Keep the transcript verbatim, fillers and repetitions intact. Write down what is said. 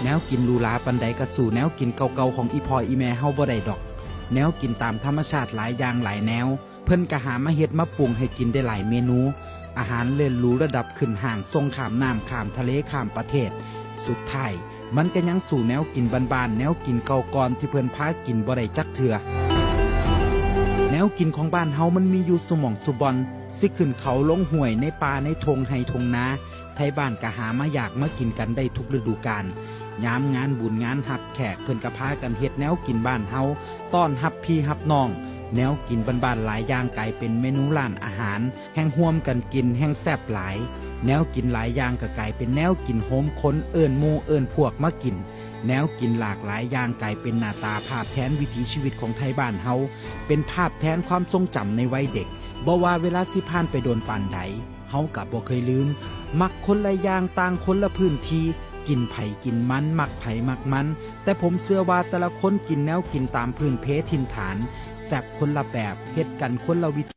แนวกินหรูหราปานใดก็สู้แนวกินเก่าๆของอีพ่ออีแม่เฮาบ่ได้ดอก แนวกินตามธรรมชาติหลายอย่างหลายแนว เพิ่นก็หามาเฮ็ดมาปรุงให้กินได้หลายเมนู อาหารเลิศหรูระดับขึ้นห้าง ส่งข้ามน้ำข้ามทะเลข้ามประเทศ สุดท้ายมันก็ยังสู้แนวกินบ้านๆ แนวกินเก่าก่อนที่เพิ่นพากินบ่ได้จักเทื่อ แนวกินของบ้านเฮามันมีอยู่ซุหม่องซุบ่อน สิขึ้นเขาลงห้วยในป่าในท่งไฮ่ท่งนา ไทบ้านก็หามาอยากมากินกันได้ทุกฤดูกาล ยามงานบุญงานฮับแขกเพิ่นก็พากันเฮ็ดแนวกินบ้านเฮา ต้อนฮับพี่ฮับน้อง แนวกินบ้านๆหลายอย่างกลายเป็นเมนูร้านอาหาร แฮ่งร่วมกันกินแฮ่งแซ่บหลาย แนวกินหลายอย่างก็กลายเป็นแนวกินโฮมคน เอิ้นหมู่เอิ้นพวกมากิน แนวกินหลากหลายอย่างกลายเป็นหน้าตาภาพแทนวิถีชีวิตของไทบ้านเฮา เป็นภาพแทนความทรงจำในวัยเด็ก บ่ว่าเวลาสิผ่านไปโดนปานใด เฮาก็บ่เคยลืม มักคนละอย่างต่างคนละพื้นที่ กินไผกินมัน มักไผมักมัน แต่ผมเชื่อว่าแต่ละคนกินแนวกินตามพื้นเพถิ่นฐาน แซ่บคนละแบบ เฮ็ดกันคนละวิธี